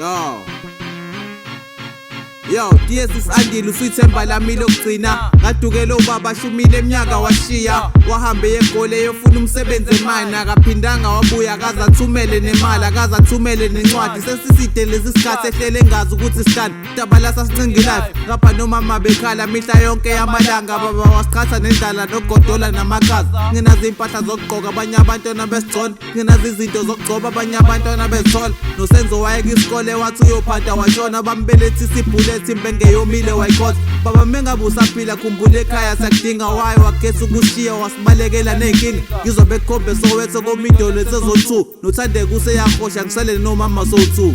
Yo. Yo, dear sis Andile usuyithemba lami lokugcina. Ngadukela ubaba shumile eminyaka washiya. Wahambe egoli eyofuna umsebenzi emine akaphindanga wabuya akaze athumele nemali akaze athumele nencwadi. Sesiside lesi sikhathi ehlele engazi ukuthi sihlani. Daba lasasincenga ilife ngapha nomama bekhala mihla yonke yamalanga baba wasiqhatha nendlala nokugodola namakhaza. Nginazo impahla zokugqoka abanye abantwana besigcona. Nginazo izinto zokugcoba abanye abantwana bezithola noSenzo wayeka isikole wathi uyophanda washona bambelethisa ibhulethi imbenge yomile wayikhotha baba mengabe usaphila khumbula ekhaya siyakudinga waye wakhetha ukushiya wasibalekela ney'nkinga ngizobe kukhombe Soweto komidolo esezone 2 noThandeka useyahosha ngisale nomama so-2.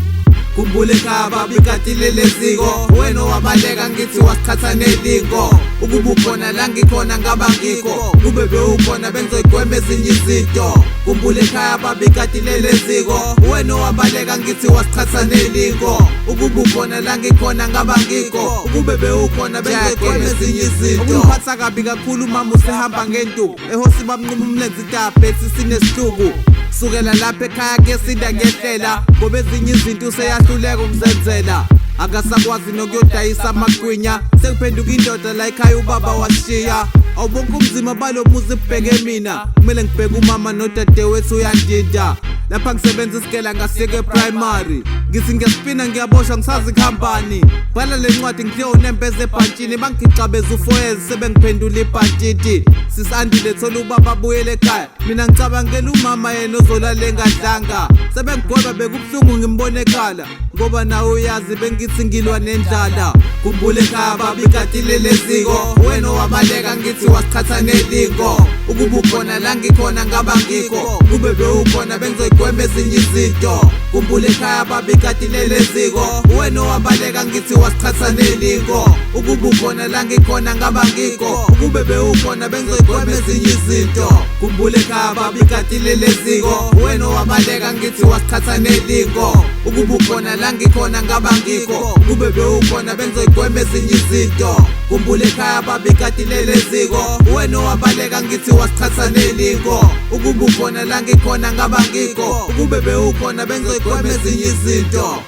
Khumbula ekhaya baba ikati leleziko wena owabaleka ngithi wasiqhatha nelingo ukuba ukhona la ngikhona ngaba ngikho kube bewukhona bengizoyigwema ezinye izinto. Khumbula ekhaya baba ikati leleziko wena owabaleka ngithi wasiqhatha nelingo ukuba ukhona la ngikhona ngaba ngikho ukube bewukhona bengizoyigwema ezinye izinto. Ukungiphatha kabi kakhulu mama usehamba ngenduku ehosi bamnquma umlenze idabhesi sinesihluku sukela lapha ekhaya kuyesinda ngehlela ngoba ezinye izinto useyahluleka ukuzenzela akasakwazi nokuyodayisa amagwinya sekuphenduka indoda la ekhaya ubaba washiya. Awubonke umzima balo muzi kubheke mina kumele ngibheke umama nodadewethu uyandinda lapha ngisebenza isigela ngasiyeke primary ngithi ngiyasipina ngiyaboshwa ngisazi kuhambani bhala le ncwadi ngidle unembeza ebhantshini bangigixabeza ufoyezi sebengiphendula ibhantshiti. Sisandile thola ubaba abuyele ekhaya mina ngicabangela umama yena ozolala engadlanga sebengigweba bekubuhlungu ngimbone ekhala ngoba nawe uyazi bengithi ngilwa nendlala. Khumbula ekhaya baba ikati leleziko wena owabaleka ngithi wasiqhatha nelingo ukuba ukhona la ngikhona ngaba ngikho kube bewukhona bengizoyigwema ezinye izinto. Khumbula ekhaya baba ikati leleziko wena owabaleka ngithi wasiqhatha nelingo ukuba ukhona la ngikhona ngaba ngikho ukube bewukhona bengizoyigwema ezinye izinto. Khumbula ekhaya baba ikati leleziko wena owabaleka ngithi wasiqhatha nelingo ukuba ukhona la ngikhona ngaba ngikho kube bewukhona bengizoyigwema ezinye izinto. Khumbula ekhaya baba ikati leleziko wena owabaleka ngithi wasiqhatha nelingo ukuba ukhona la ngikhona ngaba ngikho ukube bewukhona bengizoyigwema ezinye izinto.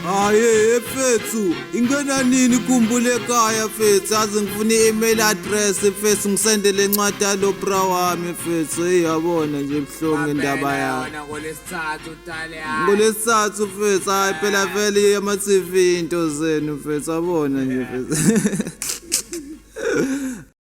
Hayi mfethu ingena nini khumbula ekhaya mfethu aze ngifuna i-email address mfethu ngisendele incwadi yalo bra wami mfethu hey yabona nje buhlungu indaba yakho. Ngolesithathu Taliyane. Ngolesithathu mfethu hayi phela vele ama-TV into zenu mfethu yabona nje mfethu.